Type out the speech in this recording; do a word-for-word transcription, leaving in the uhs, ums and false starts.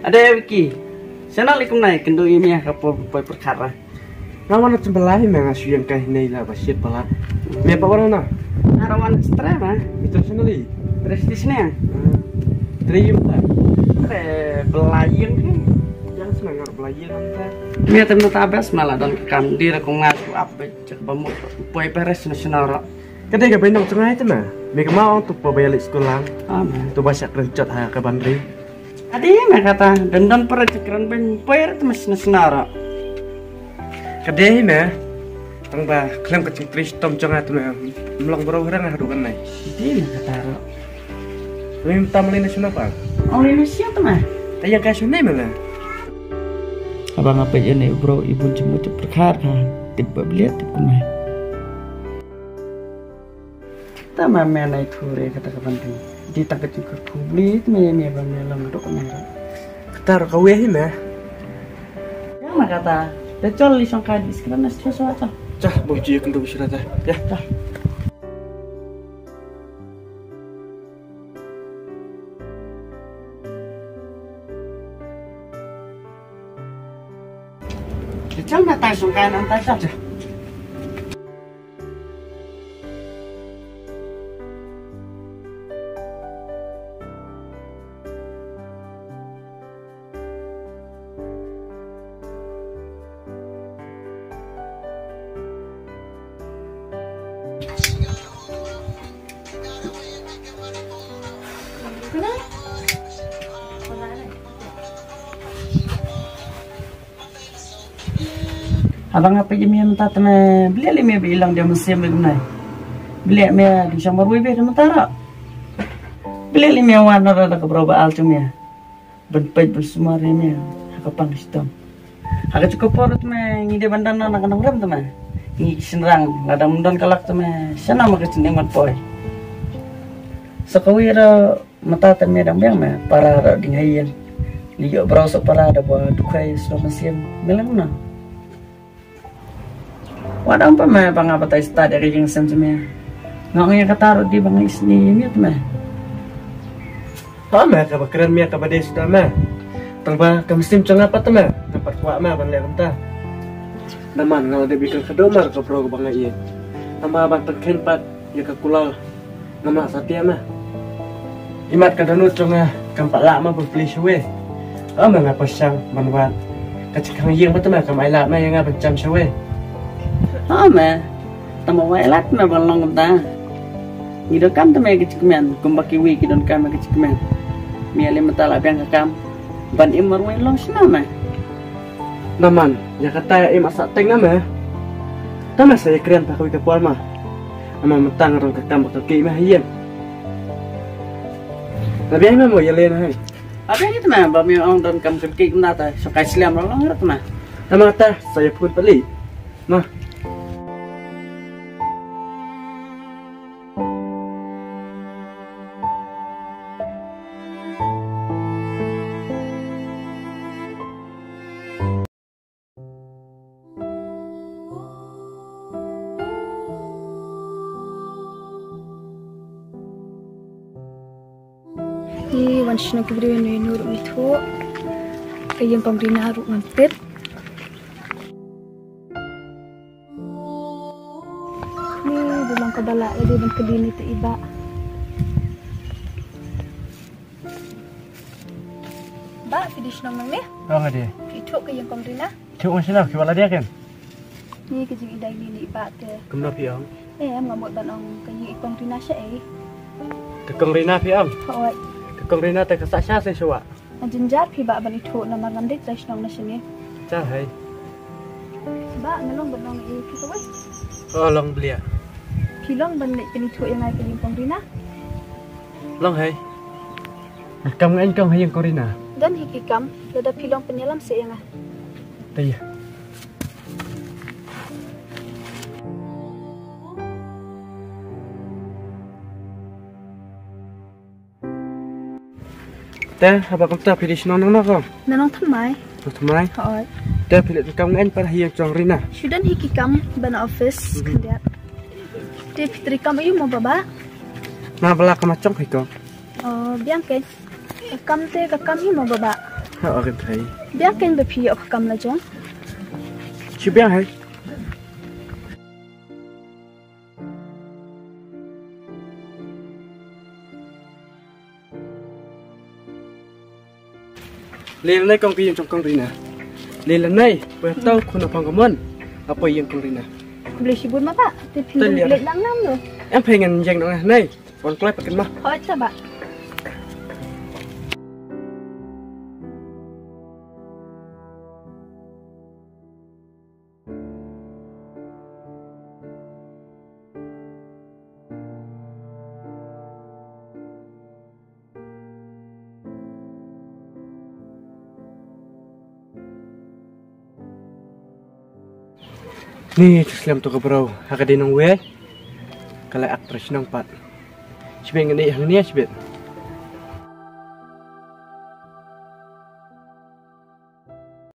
Ade Vicky. Sana likum nai kendu imi ka poi pyrkhat ra. Nga wan na tymbalai me nga shu ïeng kai nei la ba shit pala. Me pa wan na? Ara wan stre ma. Itu sana li. Prestis ne. Tri yum ta. Tre belayan. Yang senang ngar belayan ta. Me tem na tabes mala don kam di ra kum nga tu ap be cek ba mu poi peres na senara. Kadei ka benong cengai te ma. Me ka ma ong tu pa ba ïa leit skul lang. Ah ma. Tu ba syak kren chot ha ka bandri. Adi me kata, dendam para cekran ben poer te mas nasnara. Kadei me, tang ba khlem ka chingtri stom jong nga te me, mlong bro rang ha dukan nai. Adi me kata ro. Rim tam le na shuna pa. Ong le na shia te me. Aya ka shuna me la. Abang apa ye ne bro ibun jemu te perkar kan, tip ba beliat tip kumai. Ta ma me nai thure kata ka ban ding. Di ta ka jingkyrkhu bli te me me ba me long dok me. Kata ro ka wei hi me. Ya ma kata. Te chol li shong ka di skran na scho swa chol. Chah bo ji kyndu sira ta. Ya. Chah. Te chol na ta shong ka nan ta chol. Chah. Abang apa ye me mynta te me beli li me ba ilang dia musim me gumnai. Beli me di shang marwei be mynta ra. Beli li me wan ra da ka bro ba al tu me. Ben peit ben sumar ïa me ha ka pang shitom. Ha ka jaka por te me ngi dei ban don na ka nongrem te me. Ngi ki shynrang lada ym don ka lak te me shano ma ka jingdeng ban poi. Sa kawei ruh mynta te me dang biang me para ruh ding ha ïing. Li ïoh brau sa para da ba dukhai sa mynsiem me lang na. Wat ong pa me ba nga batai stad ïa ka ïing sem jong me. Nga ong ïa kata ruh dei ba nga isnei ïa me te me. Ha me kaba kren me kaba dei suda me. Tang ba ka mynsiem jong nga pat te me nga pat kwah me ban leh kumta. Namar nga la dep ïakren khatduh mar ka bro kaba nga ïeit. Tang ba ban pynkhein pat ïa ka kular. Ngam lah satia ma. Imat ka dohnud jong nga kam pat lah ma ban plie shawei. Ym nga pyrshang ban wad. Ka jingkhang ïing ma te ma kam ailad ma ïa nga ban jam shawei. Ym ma. Tang ba wai lad ma ban long kumta. Ngi donkam te ma ka jingkmen kumba kiwei ki donkam ka jingkmen. Me ale mynta la biang ka kam. Ban im marwei long shna ma. Naman ïa kata ïa im asateng na ma. Te ma sa ïakren ta kawei ka por ma. Ama mynta nga rong ka kam ba ka kei ma ha ïing. Na biang ma mo ïa le na hai. Ba biang ïa te ma ba me ong don kam ka kei kumta ta shong kai slem rong rong te ma. Te ma ta sa ïa pun pali. Ma. Ngi wan shna ki briew ne nur mi thu. Ka ïing kong Rina ruh ngam tip. Ni dei long kaba lah ïa dei ban kylli ni te i bah. Bah, phi dei shnong nang ne? Ong ade. Phi thuh ka ïing kong Rina? Thuh ong shnong, phi wala dia ken? Ni ka jingïadei ni ni bah te. Kumno phi ong? Eh, em nga mut ban ong ka ïing i kong Rina sha ei. Ka kong Rina phi ong? Hooid. Ka kong Rina te ka sah sha se shuwa. Nga jynjar phi bah ban ithuh namar ngam dei trai shnong na shane. Chal hai. Bah, nga long ban ong ïa phi kawei. Oh, long blia. Phi long ban leit pynithuh ïa nga ïa ka ïing kong Rina? Long hai. Nga kam nga aiñ kong ha ïing kong Rina. Don hi ki kam, lada phi long pynïalam seh ïa nga. Te ïa. Te haba kumta phi dei shnong nang no ko? Na nong thymmai. Nong thymmai? Hooid. Te phi leit kam ngan pat ha ïing jong Rina. Shu don hi ki kam ban office khyndiat. Te phi trei kam aïu mo baba? Na bala kam achong hi ko. Oh, biang ke. Ka kam te ka kam hi mo baba. Tha orin thai. Biang ken ba phi ïoh ka kam la jong. Chi biang hai. Lei la nei kong ti ïeng jong kong Rina. Lei la nei, poi tau khun apang kamon. Apoi ïeng kong Rina. Khublei shibun ma pa. Te phi leit lang nam no. Em phi ngan ïeng nong nei. Wan kloi pakin ma. Hoi ta ba. Ni slem tu ka bro, ha ka dei nong wei. Ka la ak tra shnong pat. Shibit ngani hang ni shibit.